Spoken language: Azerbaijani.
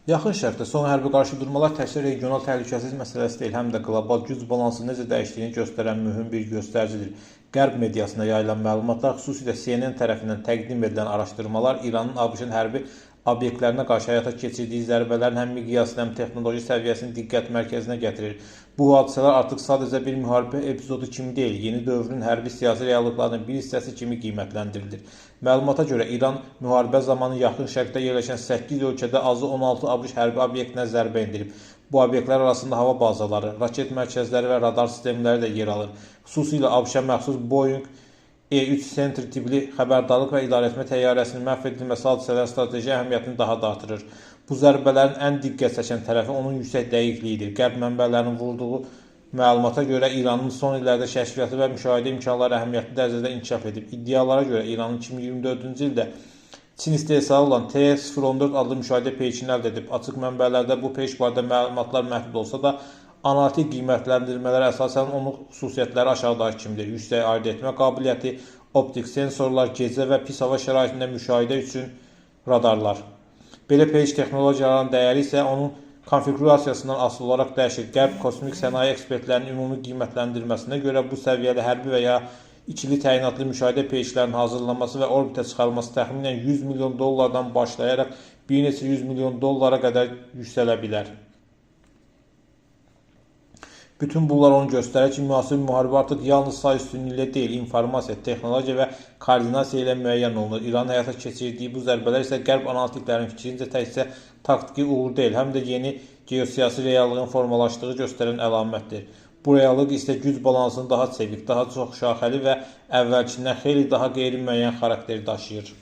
Yaxın Şərqdə son hərbi qarşıdurmalar təkcə regional təhlükəsizlik məsələsi deyil, həm də qlobal güc balansının necə dəyişdiyini göstərən mühüm bir göstəricidir. Qərb mediasında yayılan məlumatlar, xüsusilə CNN tərəfindən təqdim edilən araşdırmalar İranın ABŞ-ın hərbi obyektlərinə qarşı həyata keçirdiyi zərbələrin həm miqyasını, həm texnoloji səviyyəsini diqqət mərkəzinə gətirir. Bu hadisələr artıq sadəcə bir müharibə epizodu kimi deyil, yeni dövrün hərbi siyasi reallıqlarının bir hissəsi kimi qiymətləndirilir. Məlumata görə İran müharibə zamanı Yaxın Şərqdə yerləşən 8 ölkədə azı 16 ABŞ hərbi obyektinə zərbə endirib. Bu obyektlər arasında hava bazaları, raket mərkəzləri və radar sistemləri də yer alır. Xüsusilə ABŞ-a məxsus Boeing E-3 Sentry tipli xəbərdarlıq və idarəetmə təyyarəsinin məhv edilməsi hadisələrin strateji əhəmiyyətini daha da artırır. Bu zərbələrin ən diqqət çəkən tərəfi onun yüksək dəqiqliyidir. Qərb mənbələrinin vurduğu məlumata görə İranın son illərdə kəşfiyyatı və müşahidə imkanları əhəmiyyətli dərəcədə inkişaf edib. İddialara görə İranın 2024-cü ildə Çin istehsalı olan T-014 adlı müşahidə peykini əldə edib. Açıq mənbələrdə bu peyk barədə məlumatlar məhdud olsa da, analitik qiymətləndirmələrə əsasən onun xüsusiyyətləri aşağıdakı kimidir: yüksək ayırd etmə qabiliyyəti, optik sensorlar, gecə və pis hava şəraitində müşahidə üçün radarlar. Belə peyk texnologiyalarının dəyəri isə onun konfiqurasiyasından asılı olaraq dəyişir. Qərb kosmik sənaye ekspertlərinin ümumi qiymətləndirməsinə görə bu səviyyəli hərbi və ya ikili təyinatlı müşahidə peyklərinin hazırlanması və orbitə çıxarılması təxminən 100 milyon dollardan başlayaraq bir neçə 100 milyon dollara qədər yüksələ bilər. Bütün bunlar onu göstərir ki, müasir müharibə artıq yalnız say üstünlüyü ilə deyil, informasiya, texnologiya və koordinasiya ilə müəyyən olunur. İranın həyata keçirdiyi bu zərbələr isə Qərb analitiklərinin fikrincə təkcə taktiki uğur deyil, həm də yeni geosiyasi reallığın formalaşdığı göstərən əlamətdir. Bu reallıq isə güc balansını daha çevik, daha çox şaxəli və əvvəlkindən xeyli daha qeyri-müəyyən xarakteri daşıyır.